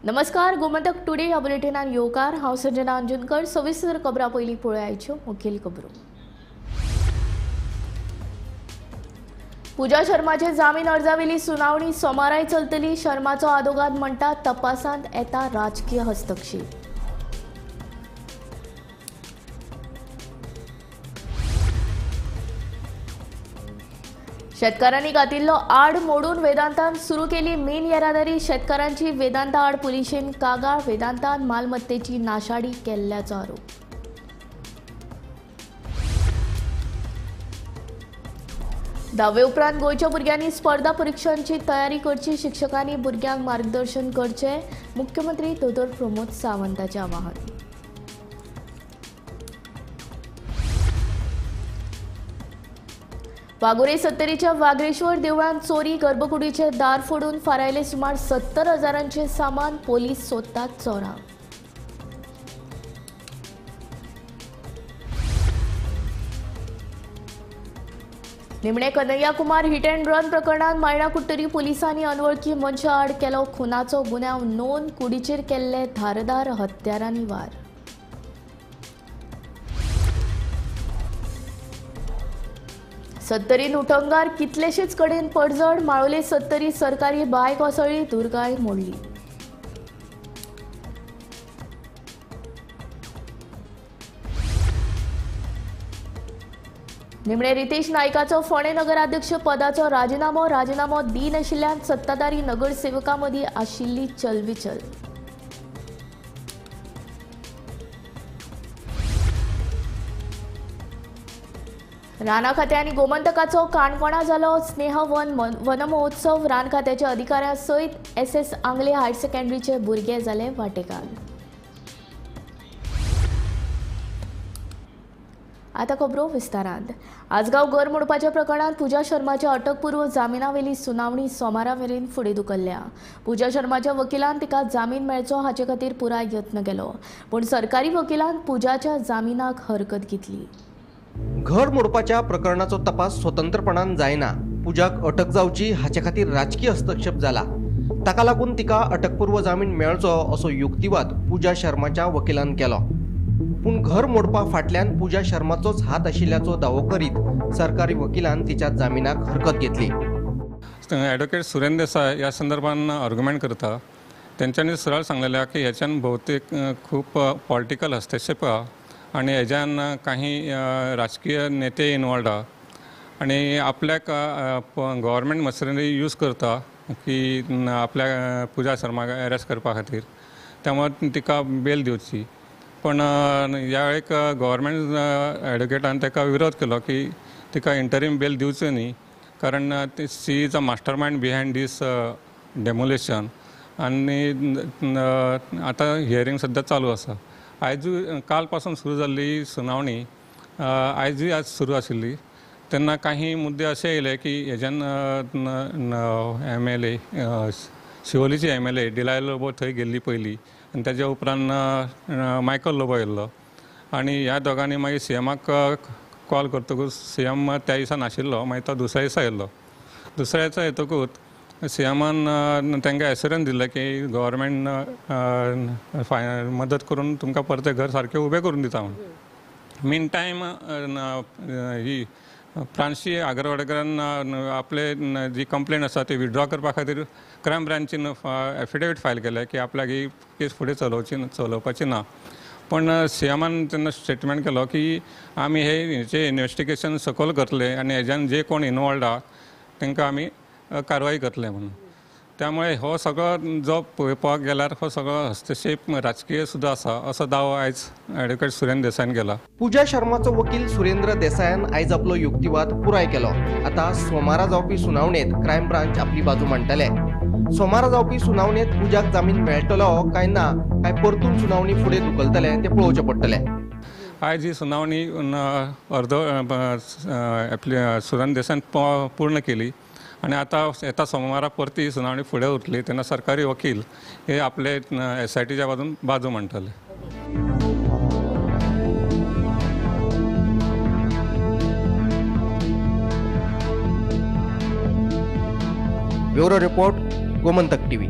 नमस्कार, गोमंतक टुडे ह्या बुलेटिनान येवकार. हांव संजना अंजुनकर. सविस्तर खबरां पयलीं पळोवया मुखेल खबरो. पूजा शर्माचे जामीन अर्जावेली सुनावणी सोमाराय चलतली. शर्माचो आदोगाद म्हणटा तपासांत येता राजकीय हस्तक्षेप. शेतकारांनी घातिल्लो आड मोडून वेदांतान सुरू केली मीन येरादारी. शेतकारांची वेदांता आड पुलिशेन कागाळ. वेदांतान मालमत्तेची नाशाडी केल्ल्याचो आरोप. धावे उपरांत गोंयच्या भुरग्यांनी स्पर्धा परिक्षांची तयारी करची. शिक्षकांनी भुरग्यांक मार्गदर्शन करचें. मुख्यमंत्री दोतोर प्रमोद सावंताचें आवाहन. वाघोरे सत्तरीच्या वाघ्रेश्वर देवळांत चोरी. गर्भकुडीचे दार फोडून फारायले सुमार 70 हजारांचे सामान. पोलीस सोदतात चोरांक. निमणे Kanhaiya Kumar hit and run प्रकरणात मायणा कुडटरी पोलिसांनी अनवळखी मनशा आड केलो खुनाचो गुन्यांव नोंद. कुडीचेर केल्ले धारदार हत्यारांनी वार. सत्तरीन उटंगार कितलेशेच कडेन पडझड. माळोले सत्तरी सरकारी बांय कोसळ्ळी. दुर्गाय मोडली. निमणे रितेश नायकाचो फोंडें नगराध्यक्ष पदाचो राजिनामो. राजिनामो दिनाशिल्ल्यान सत्ताधारी नगरसेवकां मदीं आशिल्ली चलबिचल. राना खातें आनी गोमंतकाचो काणकोणा जालो स्नेह वन वनमहोत्सव. रान खात्याच्या अधिकाऱ्यां सयत एस आंगले हायर सेकंडरीचे भुरगे जाले वांटेकार. आतां खबरो विस्तारांत. आजगांव घर मोडपाच्या प्रकरणांत पूजा शर्माच्या अटकपूर्व जामिनावेली सुनावणी सोमारा मेरेन फुडें धुकल्ल्या. पूजा शर्माच्या वकिलान तिका जामीन मेळचो हाचे खातीर पुराय यत्न केलो, पूण सरकारी वकिलान पूजाच्या जामिनाक हरकत घेतली. घर मोडपाच्या प्रकरणाचो तपास स्वतंत्रपणान जायना. पूजाक अटक जावची हाचे खातीर राजकीय हस्तक्षेप जाला. ताका लागून तिका अटकपूर्व जामीन मेळचो असो युक्तिवाद पूजा शर्माच्या वकिलान केलो. पूण घर मोडपा फाटल्यान पूजा शर्माचोच हात आशिल्ल्याचो दावो करीत सरकारी वकिलान तिच्या जामिनाक हरकत घेतली. ॲडव्होकेट सुरेंद्र देसाय ह्या संदर्भान आर्ग्युमेंट करता. तेंच्यांनी सरळ सांगलेलें की ह्याच्यान भोवतेक खूब पॉलिटिकल हस्तक्षेप आहा आनी हेज्यान काही राजकीय नेते इनवॉल्ड आहा आनी आपल्याक गव्हर्मेंट मशिनरी यूज करता की आपल्या पूजा शर्माक अरेस्ट करपा खातीर, त्यामुळे तिका बेल दिवची. पण ह्या वेळेक गव्हर्मेंट एडवोकेटान ताका विरोध केलो की तिका इंटरीम बेल दिवचो न्ही, कारण she is a mastermind behind this demolition. आनी आतां हियरींग सद्या चालू आसा. आयजूय काल पासून सुरू जाल्ली सुनावणी आयजूय आज सुरू आशिल्ली. तेन्ना काही मुद्दे अशे येयले की हेज्यान एम एल ए शिवोलीची M L A Delilah Lobo थंय गेल्ली पयली आनी ताज्या उपरांत मायकल लोबो येयल्लो आनी ह्या दोगांनी मागीर सी एमाक कॉल करतकूच सी एम त्या दिसा नाशिल्लो, मागीर तो दुसऱ्या दिसा येयल्लो. दुसऱ्या दिसा येतकूच सी एमान तांकां एश्योरन्स दिलें की गव्हर्मेंट मदत करून तुमकां परतें घर सारकें उबें करून दिता म्हूण. मीन टायम ही प्रांशी आगरवाडकरान आपले जी कंप्लेन आसा ती विड्रॉ करपा खातीर क्रायम ब्रांचीन एफिडेवीट फायल केलें की आपल्याक ही केस फुडें चलोवपाची ना. पण सी एमान तेन्ना स्टेटमेंट केलो की आमी हे हेचें इन्वेस्टिगेशन सकयल करतले आनी हेज्यान जे कोण इनवॉल्ड आहा तांकां आमी कारवाई करतले म्हणून. त्यामुळे हो सगळो जो पळोवपाक गेल्यार हो सगळो हस्तक्षेप राजकीय सुद्दां आसा असो दावो आयज एडवोकेट सुरेंद्र देसायान केला. पूजा शर्माचो वकील सुरेंद्र देसायान आयज आपलो युक्तिवाद पुराय केलो. आतां सोमारा जावपी सुनावणेंत क्रायम ब्रांच आपली बाजू मांडटले. सोमारा जावपी सुनावणेंत पूजाक जामीन मेळटलो काय ना, काय परतून सुनावणी फुडें धुकलतले तें पळोवचें पडटलें. आयज ही सुनावणी अर्द सुरेंद्र देसायान पूर्ण केली आनी आतां येता सोमारा परती सुनावणी फुडें उरतली. तेन्ना सरकारी वकील हे आपले एस I टीच्या बाजून बाजू मांडटले. Bureau report, Gomantak TV.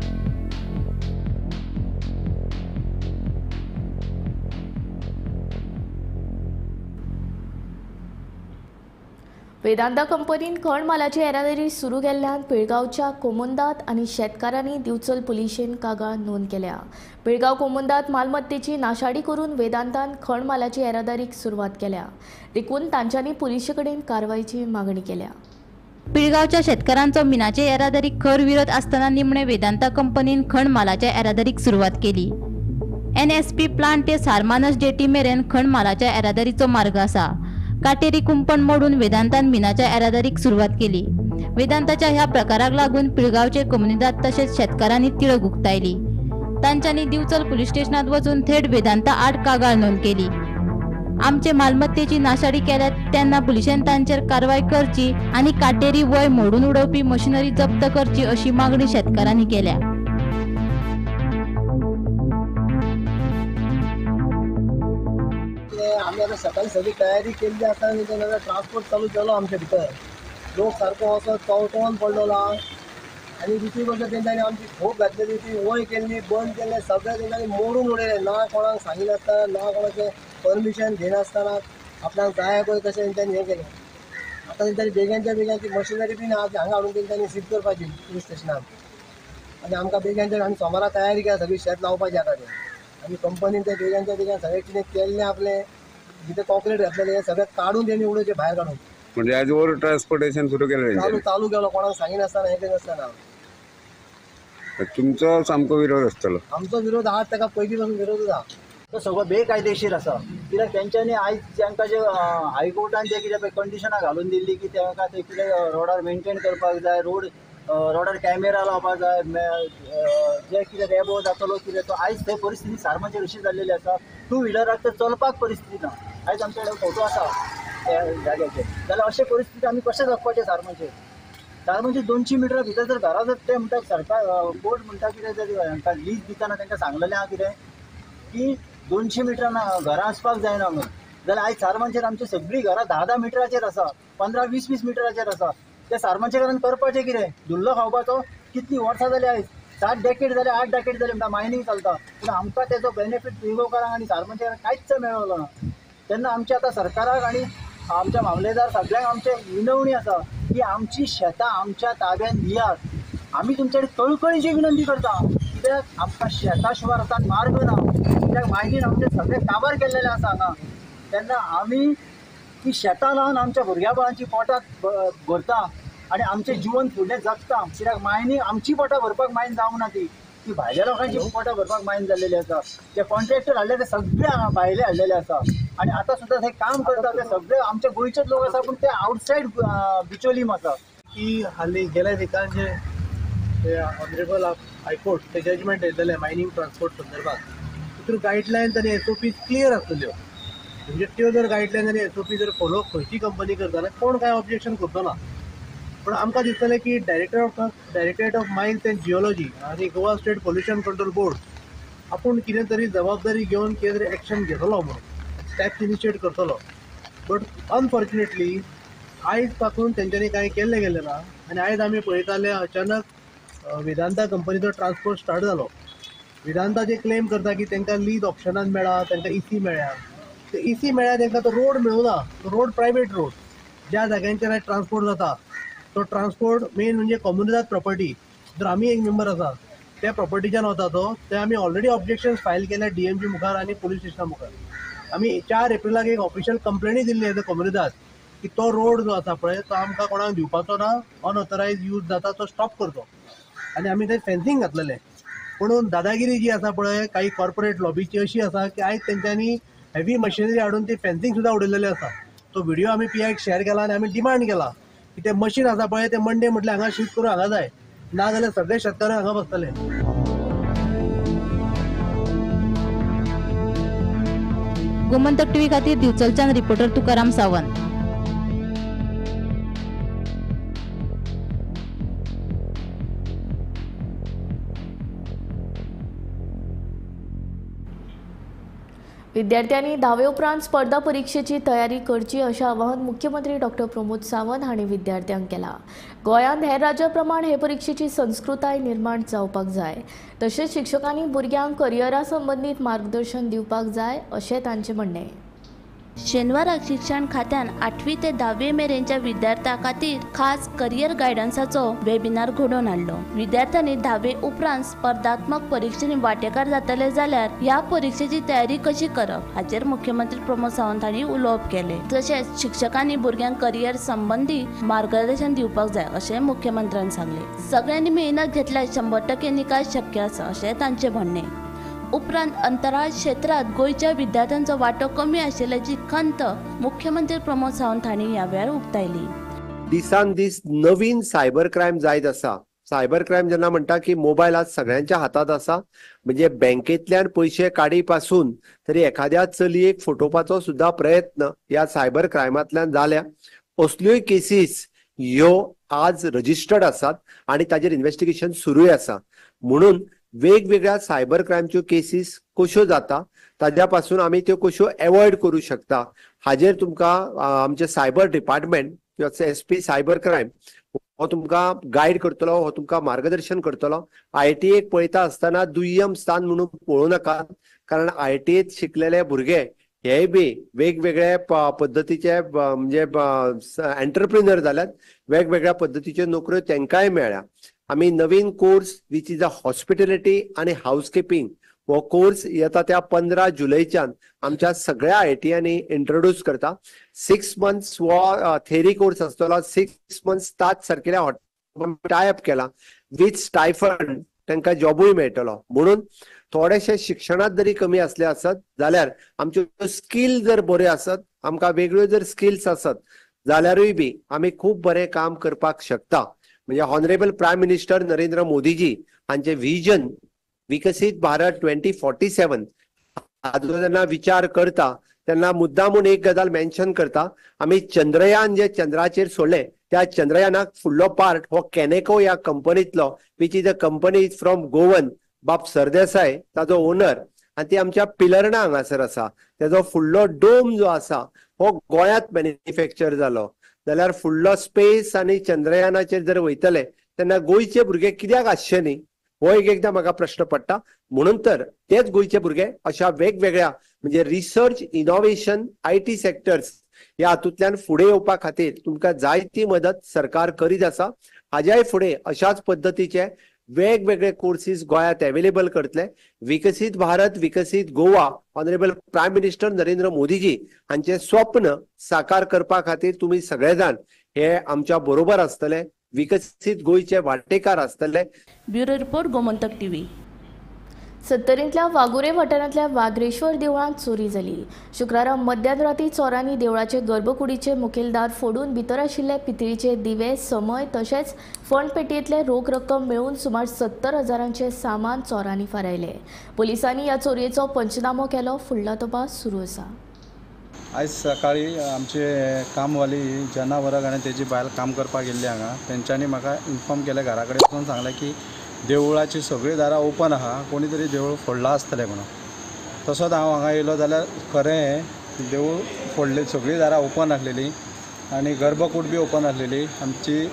Vedanta कंपनीन खण मालाची येरादारी सुरू केल्ल्यान पिळगांवच्या कोमुंदात आनी शेतकारांनी दिवचल पुलिशेन कागाळ नोंद केल्या. पिळगांव कोमुंदात मालमत्तेची नाशाडी करून वेदांतान खण मालाची येरादारीक सुरवात केल्या, देखून तांच्यांनी पुलिशे कडेन कारवायची मागणी केल्या. पिळगांवच्या शेतकारांचो मिनाचे येरादारीक खर विरोध आसतना निमणे वेदांता कंपनीन खण मालाच्या येरादारीक सुरवात केली. एनएसपी प्लांट ते सारमानस जेटी मेरेन खण मालाच्या येरादारीचो मार्ग आसा. काटेरी कुंपण मोडून वेदांतान मिनाच्या येरादारीक सुरवात केली. वेदांताच्या ह्या प्रकाराक लागून पिळगांवचे कोमुनिदाद तशेंच शेतकारांनी तिडक उक्तायली. तांच्यांनी दिवचल पुलीस स्टेशनात वचून थेट वेदांता आड कागाळ नोंद केली. आमचे मालमत्तेची नाशाडी केल्या तेन्ना पुलिशेन तांचेर कारवाय करची आनी काटेरी वय मोडून उडोवपी मशिनरी जप्त करची अशी मागणी शेतकारांनी केल्या. आमी आतां सकाळी सगळी तयारी केल्ली आसा आनी तेन्ना ट्रान्सपोर्ट चालू केलो. आमच्या भितर लोक सारको असो कवटोन पडलेलो आनी दुसरी गोश्ट तेंच्यांनी आमची खोप घातलेली ती वय केल्ली बंद केल्ले सगळें तेंच्यांनी मोडून उडयलें. ना कोणाक सांगिनासतना, ना कोणाचें परमिशन घेनासतना आपणाक जाय पळय तशें तेंच्यांनी हें केलें. आतां तेंच्यांनी बेगीनच्या बेगीन ती मशिनरी बीन आहा हांगा हाडून तेंच्यांनी सीज करपाची पुलीस स्टेशनान. आनी आमकां बेगीनच्या आमी सोमारा तयारी केल्या सगळी शेत लावपाची आतां तें. आनी कंपनीन ते बेगीनच्या बेगीन सगळें कितें केल्लें आपलें जिथे कॉन्क्रीट घातलेलें सगळें काडून तेणी उडोवचें भायर काडून. म्हणजे आज ओवर ट्रान्सपोर्टेशन सुरू केलें, चालू चालू केलो कोणाक सांगिनासतना हें करिनासतना. तुमचो सामको विरोध आसतलो? आमचो विरोध आहा, ताका पयलीं पासून विरोधूच आहा. तो सगळो बेकायदेशीर आसा. कित्याक तेंच्यांनी आयज तांकां जे हायकोर्टान जे कितें पळय कंडिशनां घालून दिल्ली की तांकां ते कितें रोडार मेनटेन करपाक जाय, रोडार कॅमेरा लावपाक जाय, जे कितें रेबो जातलो कितें तो आयज थंय परिस्थिती सारमाचेर अशी जाल्लेली आसा. टू व्हिलराक तर चलपाक परिस्थिती ना. आयज आमचे कडेन फोटो आसा त्या जाग्याचेर. जाल्यार अशे परिस्थिती आमी कशें जगपाचें सारमाचेर? सारमाचेर 200 मिटरा भितर जर घरां जर ते म्हणटा सरकार कोर्ट म्हणटा कितें जर हांकां लीज दितना तांकां सांगलेलें आहा कितें की 200 मिटरां घरां आसपाक जायना म्हणून. जाल्यार आयज सारमानचेर आमची सगळीं घरां 10-10 मिटराचेर आसा, 15-20-20 मिटराचेर आसा. ते सारमानचे घरान करपाचें कितें? धुल्लो खावपाचो? कितलीं वर्सां जालीं आयज, 7 डेकेड जाले, 8 डेकेड जाले म्हणटा मायनींग चलता, पूण आमकां तेजो बेनिफीट पिळगांवकारांक आनी सारमानच्या कांयच मेळवलो ना. तेन्ना आमच्या आतां सरकाराक आनी आमच्या मामलेदार सगळ्यांक आमचे विनवणी आसा की आमची शेतां आमच्या ताब्यान दियात. आमी तुमचे कडेन कळकळीची विनंती करता, कित्याक आमकां शेतां शिवाय आतां मार्ग ना. कित्याक मायनीन आमचें सगळें काबार केल्लेलें आसा हांगा. तेन्ना आमी ती शेतां लावन आमच्या भुरग्या बाळांची पोटां भरता आनी आमचें जिवन फुडलें जगता. कित्याक मायनी आमची पोटां भरपाक मायन जावंक ना, ती ती भायल्या लोकांची पोटां भरपाक मायन जाल्लेली आसा. जे कॉन्ट्रॅक्टर हाडले ते सगळे हांगा भायले हाडलेले आसा आनी आतां सुद्दां थंय काम करता ते सगळे आमच्या गोंयचेच लोक आसा, पूण ते आवटसायड बिचोलीम आसा. की हालीं गेल्या दिसान जे ऑनरेबल हायकोर्ट ते जजमेंट येतलें मायनींग ट्रान्सपोर्ट संदर्भात, तितून गायडलायन्स आनी एसओपी क्लियर आसतल्यो. म्हणजे त्यो जर गायडलायन्स आनी एसओपी जर फॉलो खंयची कंपनी करता जाल्यार कोण कांय ऑब्जेक्शन करचो ना. पूण आमकां दिसतलें की directorate of mines and geology आनी Goa state pollution control board आपूण कितें तरी जबाबदारी घेवन कितें तरी एक्शन घेतलो म्हणून स्टेप्स इनिशिएट करतलो. बट अनफॉर्च्युनेटली आयज पासून तेंच्यांनी कांय केल्लें गेलें ना. आनी आयज आमी पळयताले अचानक वेदांता कंपनीचो ट्रान्सपोर्ट स्टार्ट जालो. वेदांता जे क्लेम करता की तांकां लीज ऑप्शनान मेळ्ळा, तांकां इसी मेळ्ळ्या, ते इसी मेळ्ळ्या तांकां तो रोड मेळूना. तो रोड प्रायवेट रोड, ज्या जाग्यांचेर ट्रान्सपोर्ट जाता तो ट्रान्सपोर्ट मेन म्हणजे कोमुनिदाद प्रॉपर्टी. जर आमी एक मेंबर आसा त्या प्रॉपर्टीच्यान वता तो, ते आमी ऑलरेडी ऑब्जेक्शन फायल केल्या डीएमजी मुखार आनी पुलीस स्टेशना मुखार. आमी 4 एप्रिलाक एक ऑफिशियल कंप्लेनूय दिल्ली एज अ कोमुनिदाद की तो रोड जो आसा पळय तो आमकां कोणाक दिवपाचो ना, अनऑथरायज यूज जाता तो स्टॉप करचो. आनी आमी थंय फेन्सिंग घातलेलें. पूण दादागिरी जी आसा पळय काही कॉर्पोरेट लॉबीची अशी आसा की आयज तेंच्यांनी हेवी मशिनरी हाडून ती फेन्सिंग सुद्दां उडयलेली आसा. तो व्हिडिओ आमी पीआयक शेअर केला आनी आमी डिमांड केला की ते मशीन आसा पळय ते मंडे म्हटल्यार हांगा शिफ्ट करून हांगा जाय, ना जाल्यार सगळे शेतकार हांगा बसतले. गोमंतक टीव्ही खातीर दिवचलच्यान रिपोर्टर तुकाराम सावंत. विद्यार्थ्यांनी 10वे उपरांत स्पर्धा परीक्षेची तयारी करची अशें आवाहन मुख्यमंत्री डॉक्टर प्रमोद सावंत हांणी विद्यार्थ्यांक केलां. गोंयांत हेर राज्या प्रमाण हे परिक्षेची संस्कृताय निर्माण जावपाक जाय, तशेंच शिक्षकांनी भुरग्यांक करियरा संबंदीत मार्गदर्शन दिवपाक जाय अशें तांचें म्हणणें. शेनवाराक शिक्षण खात्यान 8वी ते 10वी मेरेनच्या विद्यार्थ्यां खातीर खास करियर गायडन्साचो वेबिनार घडोवन हाडलो. विद्यार्थ्यांनी 10वी उपरांत स्पर्धात्मक परिक्षेनी वांटेकार जातले जाल्यार ह्या परिक्षेची तयारी कशी करप हाचेर मुख्यमंत्री प्रमोद सावंत हांणी उलोवप केलें. तशेंच शिक्षकांनी भुरग्यांक करियर संबंदी मार्गदर्शन दिवपाक जाय अशें मुख्यमंत्र्यान सांगलें. सगळ्यांनी मेहनत घेतल्यार 100% निकाल शक्य आसा अशें तांचें म्हणणें. उपरांत अंतराळ क्षेत्रांत गोंयच्या विद्यार्थ्यांचो वांटो कमी आशिल्ल्याची खंत मुख्यमंत्री प्रमोद सावंत हांणी ह्या वेळार उक्तायली. दिसान दीस नवीन सायबर क्रायम जायत आसा. सायबर क्रायम जेन्ना म्हणटा की मोबायल आज सगळ्यांच्या हातात आसा, म्हणजे बँकेंतल्यान पयशे काडी पासून तरी एखाद्या चलयेक फटोवपाचो सुद्धा प्रयत्न ह्या सायबर क्रायमांतल्यान जाल्या. असल्योय केसीस ह्यो आज रजिस्टर्ड आसात आनी ताजेर इन्व्हेस्टिगेशन सुरूय आसा. म्हणून वेगवेगळ्या सायबर क्रायमच्यो केसीस कश्यो जाता ताज्या पासून आमी त्यो कश्यो एवॉयड करूं शकता हाजेर तुमकां आमचे सायबर डिपार्टमेंट किंवा एसपी सायबर क्रायम हो तुमकां गायड करतलो, हो तुमकां मार्गदर्शन करतलो. आयटीएक पळयता आसतना दुय्यम स्थान म्हणून पळोवं नाकात, कारण आयटीएत शिकलेले भुरगे हे बी वेगवेगळे पद्दतीचे म्हणजे एंटरप्रिनर जाल्यात, वेगवेगळ्या पद्दतीच्यो नोकऱ्यो तांकांय मेळ्ळ्या. आमी नवीन course which is a hospitality आनी हाऊसकिपींग हो कोर्स येता त्या 15 जुलैच्यान आमच्या सगळ्या आयटीआनी इंट्रोड्यूस करता. 6 मंथ्स हो थेरी कोर्स आसतलो. 6 मंथ्स ताज सारकेल्या हॉटेल टाय अप केला विथ स्टायफंड तांकां जॉबूय मेळटलो. म्हणून थोडेशे शिक्षणांत जरी कमी आसले आसत जाल्यार आमच्यो स्कील जर बऱ्यो आसत, आमकां वेगळ्यो जर स्किल्स आसत जाल्यारूय बी आमी खूब बरें काम करपाक शकता. म्हणजे honourable prime minister Narendra Modiji हांचे विजन विकसीत भारत 2047 हाजो जेन्ना विचार करता तेन्ना मुद्दामून एक गजाल मेन्शन करता. आमी चंद्रयान जे चंद्राचेर सोडले त्या चंद्रयानाक फुडलो पार्ट हो कॅनेको ह्या कंपनीतलो which is a company is from Goan बाब सरदेसाय ताजो ओनर आनी ती आमच्या पिलर्णा हांगासर आसा. तेजो फुडलो डोम जो आसा हो गोंयांत मॅन्युफॅक्चर जालो जाल्यार फुडलो स्पेस आनी चंद्रयानाचेर जर वयतले तेन्ना गोंयचे भुरगे कित्याक आसचे न्ही हो एक एकदां म्हाका प्रश्न पडटा. म्हणून तर तेच गोंयचे भुरगे अशा वेगवेगळ्या म्हणजे रिसर्च इनोव्हेशन IT sectors ह्या हातूंतल्यान फुडें येवपा खातीर तुमकां जायती मदत सरकार करीत आसा. हाज्याय फुडें अशाच पद्दतीचे वेगवेगळे कोर्सीस गोंयांत अवेलेबल करतले. विकसीत भारत विकसीत Goa honourable prime minister Narendra Modiji हांचे स्वप्न साकार करपा खातीर तुमी सगळे जाण हे आमच्या बरोबर आसतले, विकसीत गोंयचे वांटेकार आसतले. Bureau report, Gomantak TV. सत्तरींतल्या वाघुरे वाठारांतल्या वाघ्रेश्वर देवळांत चोरी जाली. शुक्रारा मध्यान राती चोरांनी देवळाचे गर्भकुडीचे मुखेल दार फोडून भितर आशिल्ले पितळीचे दिवे, समय तशेंच फंड पेटयेंतले रोख रक्कम मेळून सुमार 70 हजारांचे सामान चोरांनी फारायले. पुलिसांनी ह्या चोरयेचो पंचनामो केलो. फुडलो तपास सुरू आसा. आयज सकाळी आमचे कामवाली जना वरग आनी तेजी बायल काम करपाक गेल्ली हांगा. तेंच्यांनी म्हाका इन्फॉर्म केलें, घरा कडेन वचून सांगलें की देवळाची सगळीं दारां ओपन आहा, कोणी तरी देवूळ फोडलां आसतलें म्हणून. तसोच हांव हांगा येयलो जाल्यार खरें देवूळ फोडलें, सगळीं दारां ओपन आसलेलीं आनी गर्भकूड बी ओपन आसलेली. आमची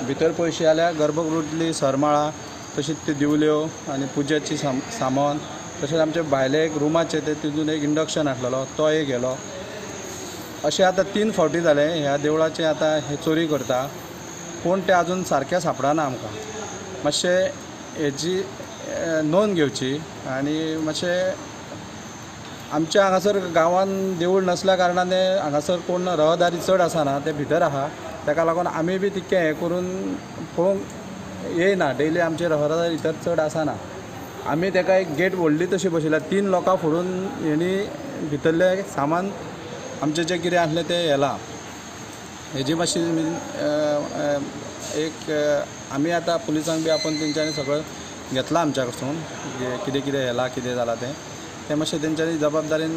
भितर पयशी जाल्यार गर्भकुडली सरमाळा, तशीच ती दिवल्यो आनी पुजेची सामान, तशेंच आमचे भायले एक रुमाचे ते तितून एक इंडक्शन आसलेलो तो एक गेलो. अशें आतां 3 फावटी जालें ह्या देवळाचें आतां हे चोरी करता, पूण ते आजून सारकें सापडना आमकां. मातशें हेजी नोंद घेवची आनी मातशें आमच्या हांगासर गांवान देवूळ नासल्या कारणान हांगासर कोण रहदारी चड आसना, ते भितर आहा, ताका लागून आमी बी तितकें हें करून पळोवंक येयना. डेली आमचे रहदारी भितर चड आसना. आमी ताका एक गेट व्हडली तशी बशिल्ल्या, 3 लोकां फोडून हेणी भितरलें सामान आमचें जें कितें आसलें तें येलां. हेजी मातशी एक आमी आतां पुलिसांक बी आपोवन तेंच्यांनी सगळें घेतलां आमच्या कडसून, कितें कितें येलां कितें जालां तें तें मातशें तेंच्यांनी जबाबदारीन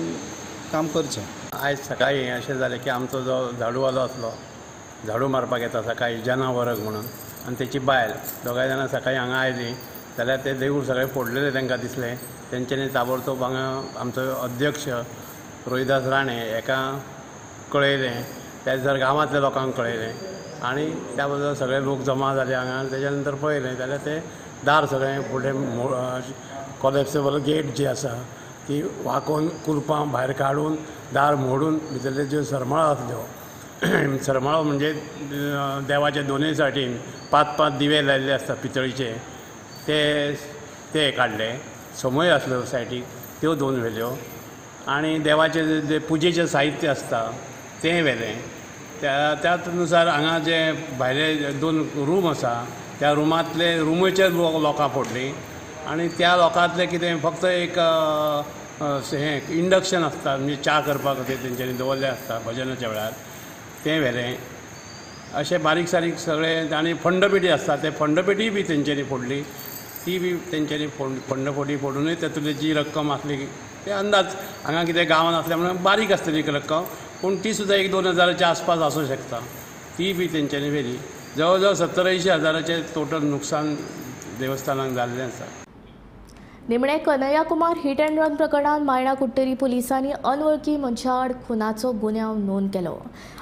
काम करचें. आयज सकाळीं अशें जालें की आमचो जो झाडूवालो आसलो, झाडू मारपाक येता सकाळीं जना वरग म्हणून, आनी तेची बायल दोगांय जाणां सकाळीं हांगा आयलीं जाल्यार ते देवूळ सगळें फोडलेलें तांकां दिसलें. तेंच्यांनी ताबडतोब हांगा आमचो अध्यक्ष रोहिदास राणे हेका कळयलें, त्याच जर गांवांतल्या लोकांक कळयलें आनी त्या बद्दल सगळे लोक जमा जाले हांगा. तेज्या नंतर पळयलें जाल्यार ते दार सगळें फुडें कॉलेप्सेबल गेट जी आसा ती वाकोवन कुलपां भायर काडून दार मोडून भितरले ज्यो सरमळो आसल्यो, सरमळो म्हणजे देवाचे दोनूय सायडीन 5-5 दिवे लायिल्ले आसता पितळीचे, ते काडले. समय आसल्यो सायडीक त्यो 2 व्हेल्यो आनी देवाचें जे पुजेचें साहित्य आसता तें व्हेलें. त्या नुसार हांगा जे भायले 2 रूम आसा त्या रुमांतले रुमीचेर लोकां फोडलीं आनी त्या लोकांतलें कितें फक्त एक हें इंडक्शन आसता म्हणजे च्या करपाक खातीर तेंच्यांनी दवरलें आसता भजनाच्या वेळार, तें व्हेलें. अशें बारीक सारीक सगळें. आनी फंडपेटी आसता ते फंडपेटीय बी तेंच्यांनी फोडली, ती बी तेंच्यांनी फंडफोडी फोडुनूय तातूंतली जी रक्कम आसली ते अंदाज हांगा कितें गांवांत आसल्या म्हणून बारीक आसतली रक्कम, पूण ती सुद्दां 1-2 हजाराच्या आसपास आसूं शकता, ती बी तेंच्यांनी व्हेली. जवळ जवळ 70-80 हजाराचें टोटल नुकसान देवस्थानाक जाल्लें आसा. निमणे Kanhaiya Kumar hit and run प्रकरणांत मायणा कुडटरी पुलिसांनी अनवळखी मनशा आड खुनाचो गुन्यांव नोंद केलो.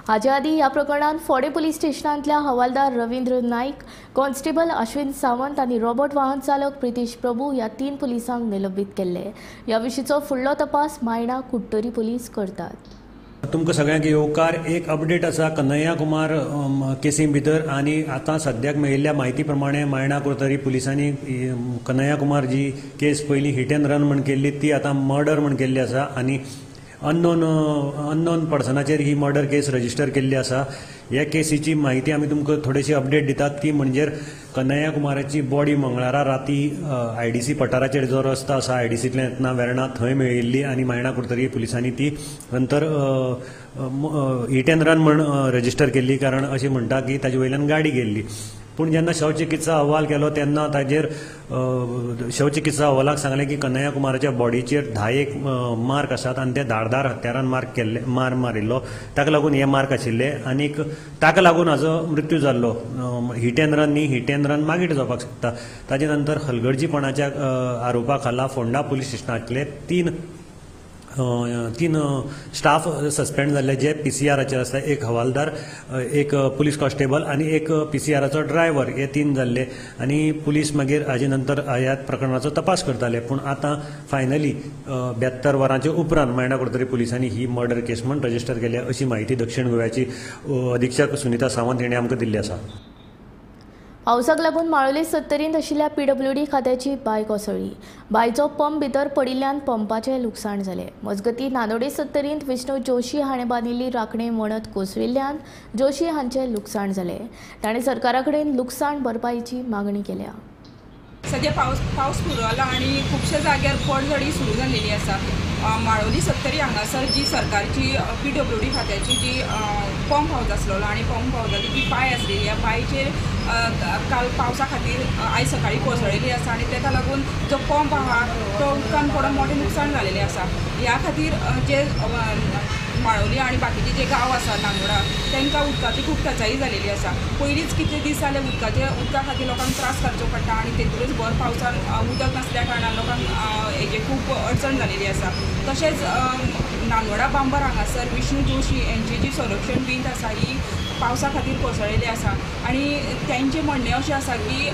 हाचे आदीं ह्या प्रकरणांत फोडें पुलीस स्टेशनांतल्या हवालदार रवींद्र नाईक, कॉन्स्टेबल अश्विन सावंत आनी रॉबर्ट वाहन चालक प्रितेश प्रभू ह्या 3 पुलिसांक निलंबीत केल्ले. ह्या विशींचो फुडलो तपास मायणा कुडटरी पुलीस करतात. तुमकां सगळ्यांक येवकार. एक अपडेट आसा कन्हैया कुमार केसी भितर आनी आतां सद्याक मेळिल्ल्या म्हायती प्रमाणे मायणा कुडतरी पुलिसांनी कन्हैया कुमार जी केस पयलीं हिट एंड रन म्हण केल्ली ती आतां मर्डर म्हण केल्ली आसा आनी अननोन पर्सनाचेर ही मर्डर केस रजिस्टर केल्ली आसा. ह्या केसीची म्हायती आमी तुमकां थोडीशी अपडेट दितात ती म्हणजे कन्हैया कुमाराची बॉडी मंगळारा राती IDC पठाराचेर जो रस्तो आसा IDCंतल्यान येतना वेर्णा थंय मेळिल्ली आनी मायणा कुडतरी पुलिसांनी ती नंतर हिट एंड रन म्हण रजिस्टर केल्ली, कारण अशें म्हणटा की ताजे वयल्यान गाडी गेल्ली. पूण जेन्ना शवचिकित्सा अहवाल केलो तेन्ना ताजेर शवचिकित्सा अहवालाक सांगलें की कन्हैया कुमाराच्या बॉडीचेर 10 मार्क आसात आनी ते धारदार हत्यारान मार मारिल्लो, ताका लागून हे मार्क आशिल्ले आनीक ताका लागून हाजो मृत्यू जाल्लो. हिट एंड रन न्ही, हिट एंड रन मागीर जावपाक शकता. ताजे नंतर हलगर्जीपणाच्या आरोपा खाला फोंडा पुलीस स्टेशनांतले तीन स्टाफ सस्पेंड जाल्ले जे PCRाचेर आसता, एक हवालदार, एक पुलीस कॉन्स्टेबल आनी एक PCRाचो ड्रायव्हर, हे 3 जाल्ले आनी पुलीस मागीर हाजे नंतर ह्या प्रकरणाचो तपास करताले. पूण आतां फायनली 72 वरांचे उपरांत मायणा कुडतरी पुलिसांनी ही मर्डर केस म्हण रजिस्टर केल्या अशी म्हायती दक्षिण गोव्याची अधीक्षक सुनीता सावंत हिणें आमकां दिल्ली आसा. पावसाक लागून माळोली सत्तरींत आशिल्ल्या PWD खात्याची बांय कोसळ्ळी. बांयचो पंप भितर पडिल्ल्यान पंपाचें लुकसाण जालें. मजगतीं नानोडे सत्तरींत विष्णू जोशी हाणें बांदिल्ली राखणे वणत कोसळिल्ल्यान जोशी हांचें लुकसाण जालें. ताणें सरकारा कडेन लुकसाण भरपाईची मागणी केल्या. सद्या पावस सुरू जाला आनी खुबश्या जाग्यार पडझडी सुरू जाल्लेली आसा. माळोली सत्तरी हांगासर जी सरकारची PWD खात्याची जी पंप हावज आसलेलो आनी पंप हावजाची जी पाय आसलेली ह्या पायचेर काल पावसा खातीर आयज सकाळी कोसळिल्ली आसा आनी ताका लागून जो पंप आहा तो उदकान पडून मोठें नुकसाण जालेलें आसा. ह्या खातीर जे माळोली आनी बाकीचे जे गांव आसा नानोडा तांकां उदकाची खूब टचाई जालेली आसा. पयलींच कितले दीस जाले उदका खातीर लोकांक त्रास काडचो पडटा आनी तेतूनच भर पावसान उदक नासल्या कारणान लोकांक हेजे खूब अडचण जालेली आसा. तशेंच नानोडा बांबर हांगासर विष्णू जोशी हेंची जी संरक्षण भिंत आसा ही पावसा खातीर कोसळिल्ली आसा आनी तेंचें म्हणणें अशें आसा की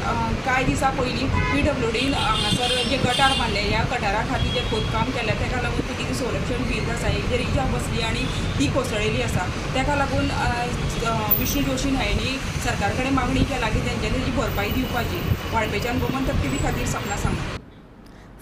कांय दिसां पयलीं PWDन हांगासर जे गटार बांदले ह्या गटारा खातीर जें खोदकाम केलें ताका लागून ती कितें संरक्षण भिंत आसा हेजेर इजा बसली आनी ती कोसळिल्ली आसा. ताका लागून विष्णू जोशी हांणी सरकार कडेन मागणी केला की तेंच्यांनी जी भरपाई दिवपाची. वाळपेच्यान गोमंतक टीव्ही खातीर सपना सांगता.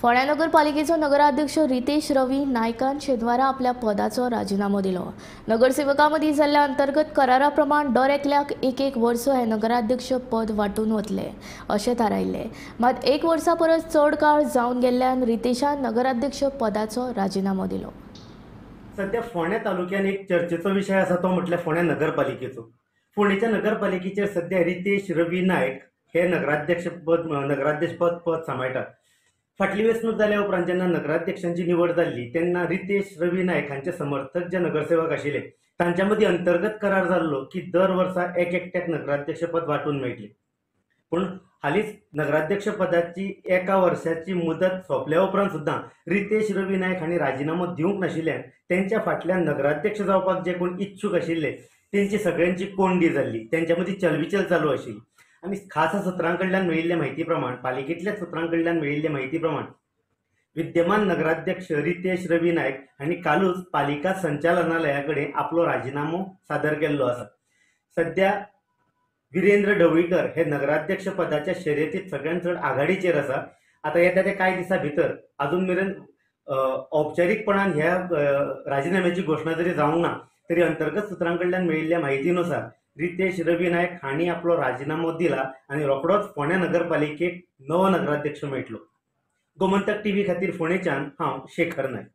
फोंड्या नगरपालिकेचो नगराध्यक्ष रितेश रवी नायकान शेनवारा आपल्या पदाचो राजिनामो दिलो. नगरसेवकां मदीं जाल्ल्या अंतर्गत करारा प्रमाण दर एकल्याक 1-1 वर्स हें नगराध्यक्ष पद वांटून वतलें अशें थारायिल्लें. मात 1 वर्सा परस चड काळ जावन गेल्ल्यान रितेशान नगराध्यक्ष पदाचो राजिनामो दिलो. सध्या फोंड्या तालुक्यान एक चर्चेचो विशय आसा तो म्हटल्यार फोंड्या नगरपालिकेचो. फोंडेच्या नगरपालिकेचेर सध्या रितेश रवी नायक हे नगराध्यक्ष पद सांबाळटात. फाटली वेंचणूक जाल्या उपरांत जेन्ना नगराध्यक्षांची निवड जाल्ली तेन्ना रितेश रवी नायक हांचे समर्थक जे नगरसेवक आशिल्ले तांच्या मदीं अंतर्गत करार जाल्लो की दर वर्सा एक एकट्याक नगराध्यक्षपद वांटून मेळटलें. पूण हालींच नगराध्यक्ष पदाची 1 वर्साची मुदत सोंपल्या उपरांत सुद्दां रितेश रवी नायक हांणी राजिनामो दिवंक नाशिल्ल्यान तेंच्या फाटल्यान नगराध्यक्ष जावपाक जे कोण इच्छूक आशिल्ले तेंची सगळ्यांची कोंडी जाल्ली, तेंच्या मदीं चलबिचल चालू आशिल्ली. आनी खासा सुत्रां कडल्यान मेळिल्ले म्हायती प्रमाण, पालिकेंतल्या सुत्रां कडल्यान मेळिल्ले म्हायती प्रमाण विद्यमान नगराध्यक्ष रितेश रवी नायक हांणी कालूच पालिका संचालनालया कडेन आपलो राजिनामो सादर केल्लो आसा. सध्या विरेंद्र ढवळीकर हे नगराध्यक्ष पदाच्या शर्यतीत सगळ्यांत चड आघाडीचेर आसा. आतां येता ते कांय दिसां भितर अजून मेरेन औपचारीकपणान ह्या राजिनाम्याची घोशणा जरी जावंक ना तरी अंतर्गत सुत्रां कडल्यान मेळिल्ल्या म्हायतीनुसार रितेश रवी नायक हांणी आपलो राजिनामो दिला आनी रोखडोच फोंड्या नगरपालिकेक नवो नगराध्यक्ष मेळटलो. गोमंतक टीव्ही खातीर फोंडेच्यान हांव शेखर नायक.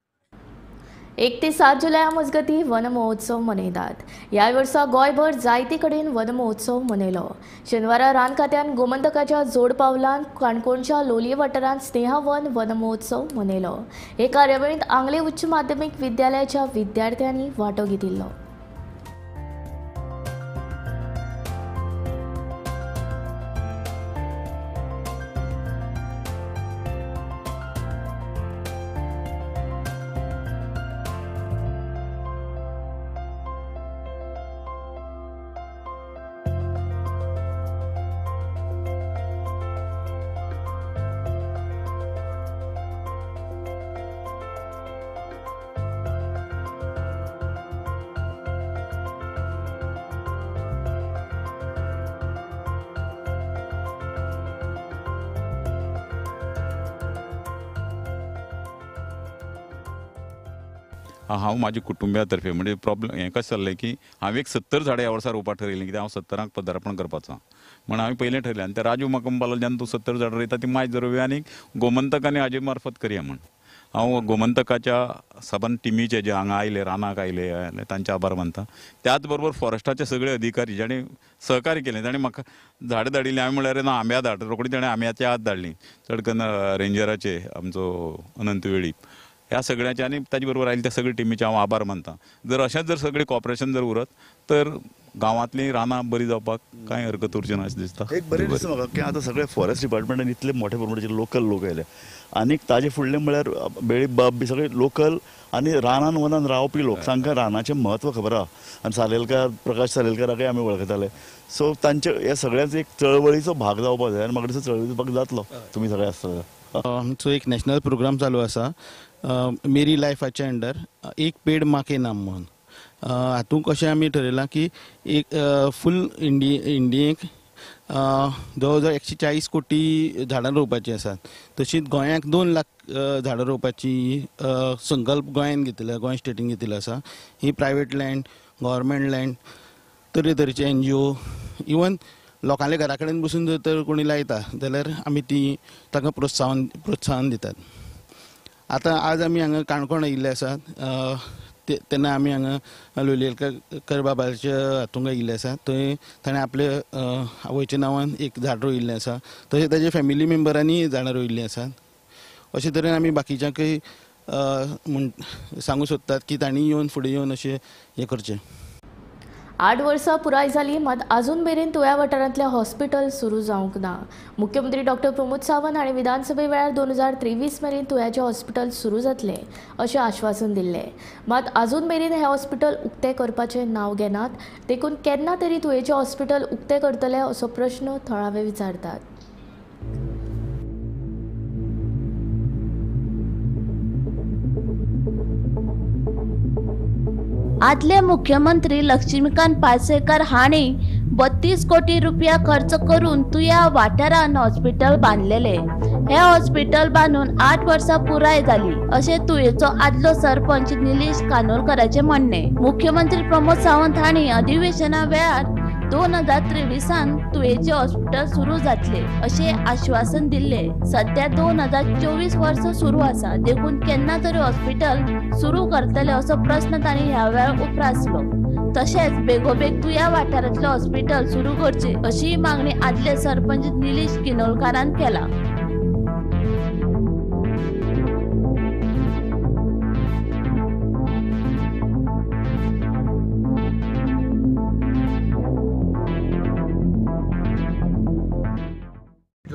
1 ते 7 जुलया मजगती वन महोत्सव मनयतात. ह्या वर्सा गोंयभर जायते कडेन वन महोत्सव मनयलो. शेनवारा रान खात्यान गोमंतकाच्या जोड पावलान काणकोणच्या लोलये वाठारांत स्नेहा वन वन महोत्सव मनयलो. हे कार्यावळींत आंगले उच्च माध्यमीक विद्यालयाच्या विद्यार्थ्यांनी वांटो घेतिल्लो. हांव म्हाज्या कुटुंबिया तर्फे म्हणजे प्रॉब्लम हें कशें जाल्लें की हांवें एक 70 झाडां ह्या वर्सा रोवपाक ठरयलीं कित्याक हांव 70 पदार्पण करपाचो म्हण हांवें पयलें ठरयलें. आनी ते राजू म्हाका म्हणपाक लागलो जेन्ना तूं 70 झाडां रोयता ती मायज रोवया आनी गोमंतक आनी हाजे मार्फत करया म्हण. हांव गोमंतकाच्या सबंद टिमीचे जे हांगा आयले रानाक आयले तांचे आभार मानता. त्याच बरोबर फॉरेस्टाचे सगळे अधिकारी जाणें सहकार्य केलें ताणें म्हाका झाडां धाडिल्लीं. हांवें म्हणल्यार ना आंब्या धाड, रोखडी ताणें आंब्याचे हात धाडली. चड करून रेंजराचे आमचो अनंत वेळीप ह्या सगळ्यांचे आनी ताजे बरोबर आयिल्ले त्या सगळे टिमीचे हांव आभार मानता. जर अशेंच जर सगळें कॉपरेशन जर उरत तर गांवांतलीं रानां बरीं जावपाक कांय हरकत उरची ना अशें दिसता. एक बरें दिसता म्हाका की आतां सगळे फॉरेस्ट डिपार्टमेंटान इतले मोठे प्रमाणाचेर लोकल लोक आयले आनीक ताजे फुडलें म्हळ्यार बेळीप बाब बी सगळे लोकल आनी रानान वनान रावपी लोक, तांकां रानाचें म्हत्व खबर आहा. आनी सालेलकार, प्रकाश सालेलकाराकय आमी वळखताले. सो तांचे हे सगळ्यांच एक चळवळीचो भाग जावपाक जाय आनी म्हाका दिसता चळवळीचो भाग जातलो तुमी सगळे आसतले. आमचो एक नॅशनल प्रोग्राम चालू आसा मेरी लायफाच्या अंडर, एक पेड माँ के नाम म्हणून. हातूंत कशें आमी ठरयलां की एक फूल इंडियेक जवळ जवळ 140 कोटी झाडां रोवपाचीं आसात. तशींच गोंयाक 2 लाख झाडां रोवपाची संकल्प गोंयान घेतिल्लो, गोंय स्टेटीन घेतिल्लो आसा. ही प्रायवेट लँड, गव्हर्मेंट लँड, तरेतरेचे NGO, even लोकांल्या घरा कडेन बसून जर तर कोणी लायता जाल्यार आमी ती तांकां प्रोत्साहन दितात. आतां आज आमी हांगा काणकोण आयिल्ले आसात तेन्ना आमी हांगा लोलयेकर बाबाच्या हातूंत आयिल्ले आसा. थंय ताणें आपले आवयच्या नांवान एक झाड रोयिल्लें आसा. तशें ताजे फॅमिली मेंबरांनी झाडां रोयिल्लीं आसात. अशे तरेन आमी बाकीच्यांकय म्हूण सांगूंक सोदतात की तांणी येवन फुडें येवन अशें हें करचें. 8 वर्सां पुराय जाली मात अजून मेरेन तुया वाठारांतलें हॉस्पिटल सुरू जावंक ना. मुख्यमंत्री डॉक्टर प्रमोद सावंत हांणी विधानसभे वेळार 2023 मेरेन तुयाचें हॉस्पिटल सुरू जातलें अशें आश्वासन दिल्लें. मात अजून मेरेन हें हॉस्पिटल उक्तें करपाचें नांव घेनात, देखून केन्ना तरी तुयेचें हॉस्पिटल उक्तें करतले असो प्रश्न थळावे विचारतात. आदले मुख्यमंत्री लक्ष्मीकांत पार्सेकर हांणी 32 कोटी रुपया खर्च करून तुया वाठारान हॉस्पिटल बांदलेले. हे हॉस्पिटल बांदून 8 वर्सां पुराय जाली अशें तुयेचो आदलो सरपंच निलेश कानोलकराचें म्हणणें. मुख्यमंत्री प्रमोद सावंत हांणी अधिवेशना वेळार 2023 तुयेचें हॉस्पिटल सुरू जातले अशें आश्वासन दिल्ले. सध्या 2024 वर्स सुरू आसा, देखून केन्ना तरी हॉस्पिटल सुरू करतले असो प्रस्न तांणी ह्या वेळार उप्रासलो. तशेंच बेगोबेग तुया वाठारांतलें हॉस्पिटल सुरू करचें अशी मागणी आदले सरपंच निलेश किनोलकारान केला.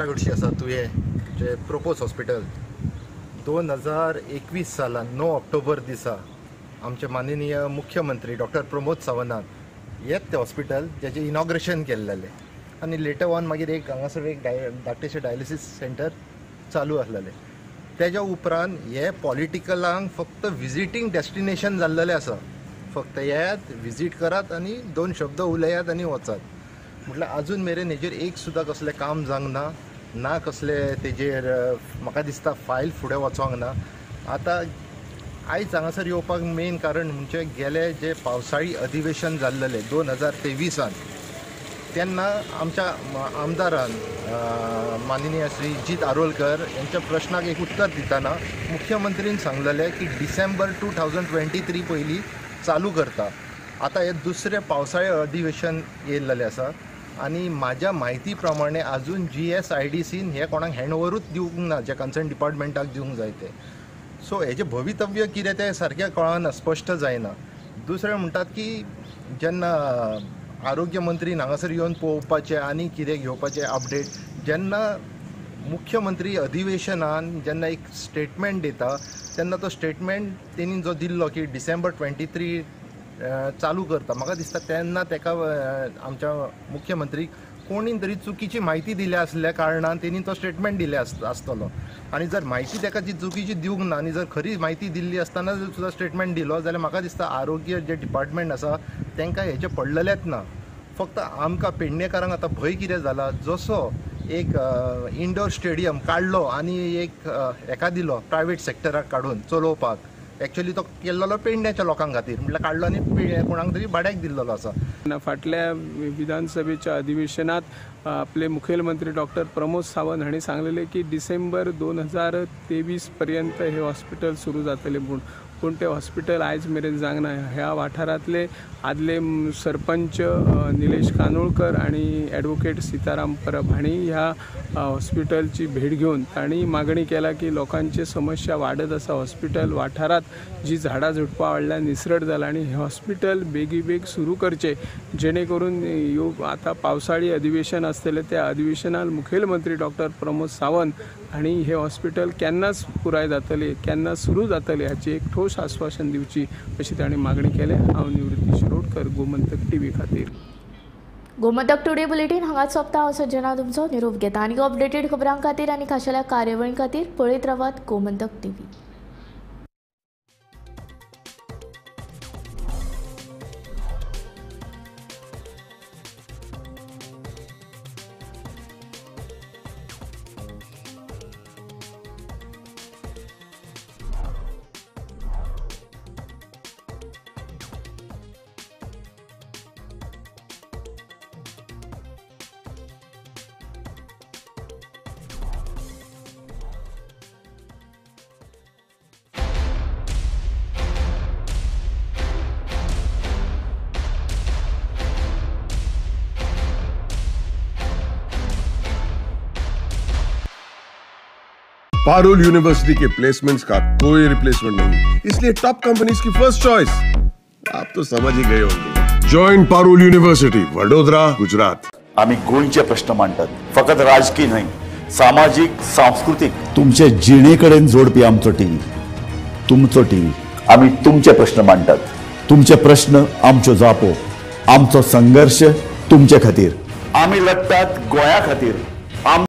गुडशी आसा तुयें जे प्रोपोज हॉस्पिटल 2021 सालान 9 ऑक्टोबर दिसा आमचे माननीय मुख्यमंत्री डॉक्टर प्रमोद सावंतान हेच तें हॉस्पिटल जेचें इनॉग्रेशन केल्लेलें आनी लेटर ऑन मागीर एक हांगासर एक धाकटेशें डायलिसीस सेंटर चालू आसलेलें. तेज्या उपरांत हे पॉलिटिकलांक फक्त विजिटींग डेस्टिनेशन जाल्लेलें आसा. फक्त येयात, विजीट करात आनी दोन शब्द उलयात आनी वचात. म्हटल्यार अजून मेरेन हेजेर एक सुद्दां कसलें काम जावंक ना, ना कसलें तेजेर म्हाका दिसता फायल फुडें वचोंक ना. आतां आयज हांगासर येवपाक मेन कारण म्हणजे गेले जे पावसाळी अधिवेशन जाल्लेलें 2023 तेन्ना आमच्या आमदारान माननीय श्री जीत आरोलकर यांच्या प्रश्नाक एक उत्तर दितना मुख्यमंत्रीन सांगलेलें की डिसेंबर 2023 पयलीं चालू करता. आतां हें दुसरें पावसाळी अधिवेशन येयल्लेलें आसा आनी म्हाज्या म्हायती प्रमाणे अजून GSIDCन हें कोणाक हँडओवरूच दिवंक ना, जे कन्सर्न डिपार्टमेंटाक दिवंक जाय तें. सो हेजें भवितव्य कितें तें सारकें कळना, स्पश्ट जायना. दुसरें म्हणटात की जेन्ना आरोग्य मंत्रीन हांगासर येवन पळोवपाचें आनी कितें घेवपाचें अपडेट, जेन्ना मुख्यमंत्री अधिवेशनान जेन्ना एक स्टेटमेंट दिता तेन्ना तो स्टेटमेंट तेणी जो दिल्लो की डिसेंबर 23 चालू करता, म्हाका दिसता तेन्ना तेका आमच्या मुख्यमंत्रीक कोणी तरी चुकीची म्हायती दिल्या आसल्या कारणान तेणी तो स्टेटमेंट दिले आसतलो. आनी जर म्हायती तेका ती चुकीची दिवंक ना आनी जर खरी म्हायती दिल्ली आसतना जर सुद्दां स्टेटमेंट दिलो जाल्यार म्हाका दिसता आरोग्य जे डिपार्टमेंट आसा तांकां हेचें पडलेलेंच ना. फक्त आमकां पेडणेकारांक आतां भंय कितें जाला, जसो एक इंडोर स्टेडियम काडलो आनी एक हेका दिलो प्रायवेट सेक्टराक काडून चलोवपाक, एक्चुअली तो केल्लो पेडण्याच्या लोकां खातीर, म्हटल्यार काडलो आनी कोणाक तरी भाड्याक दिल्लो आसा. फाटल्या विधानसभेच्या अधिवेशनात आपले मुखेलमंत्री डॉक्टर प्रमोद सावंत हांणी सांगलेले की डिसेंबर 2023 पर्यंत हे हॉस्पिटल सुरू जातले म्हूण, पूण ते हॉस्पिटल आयज मेरेन जावंक ना. ह्या वाठारांतले आदले सरपंच निलेश कानोळकर आनी एडवोकेट सीताराम परब हांणी ह्या हॉस्पिटलची भेट घेवन तांणी मागणी केला की लोकांची समस्या वाडत आसा, हॉस्पिटल वाठारांत जी झाडां झुडपां वाडल्या निसरट जाला आनी हे हॉस्पिटल बेगीबेग सुरू करचें, जेणे करून ह्यो आतां पावसाळी अधिवेशन आसतलें त्या अधिवेशनात मुखेलमंत्री डॉक्टर प्रमोद सावंत हांणी हे हॉस्पिटल केन्नाच पुराय जातलें, केन्ना सुरू जातलें हाची एक ठोस आश्वासन दिवची अशी तांणी मागणी केल्या. हांव निवृत्ती शिरोडकर, गोमंतक टीव्ही खातीर. गोमंतक टुडे बुलेटीन हांगाच सोंपता. हांव सज्जना तुमचो निरोप घेता आनी अपडेटेड खबरां खातीर आनी खाशेल्या कार्यावळीं खातीर पळयत रावात Gomantak TV. Parul university K placements का कोई रिप्लेसमेंट नहीं, इसलिए टॉप कंपनीज की फर्स्ट चॉइस आप तो समझ ही गए होंगे। Join Parul university, Vadodara, Gujarat. आम्ही गोंयचे प्रश्न मांडतात, फकत राजकीय न्हय, सामाजीक, सांस्कृतिक, तुमचे जिणेकडेन जोडपी आमचो टीव्ही, तुमचो टीव्ही। आम्ही तुमचे प्रश्न मांडतात, तुमचे प्रश्न आमच्यो जापो, आमचो संघर्ष तुमचे खातीर। आम्ही लढतात गोंया खातीर,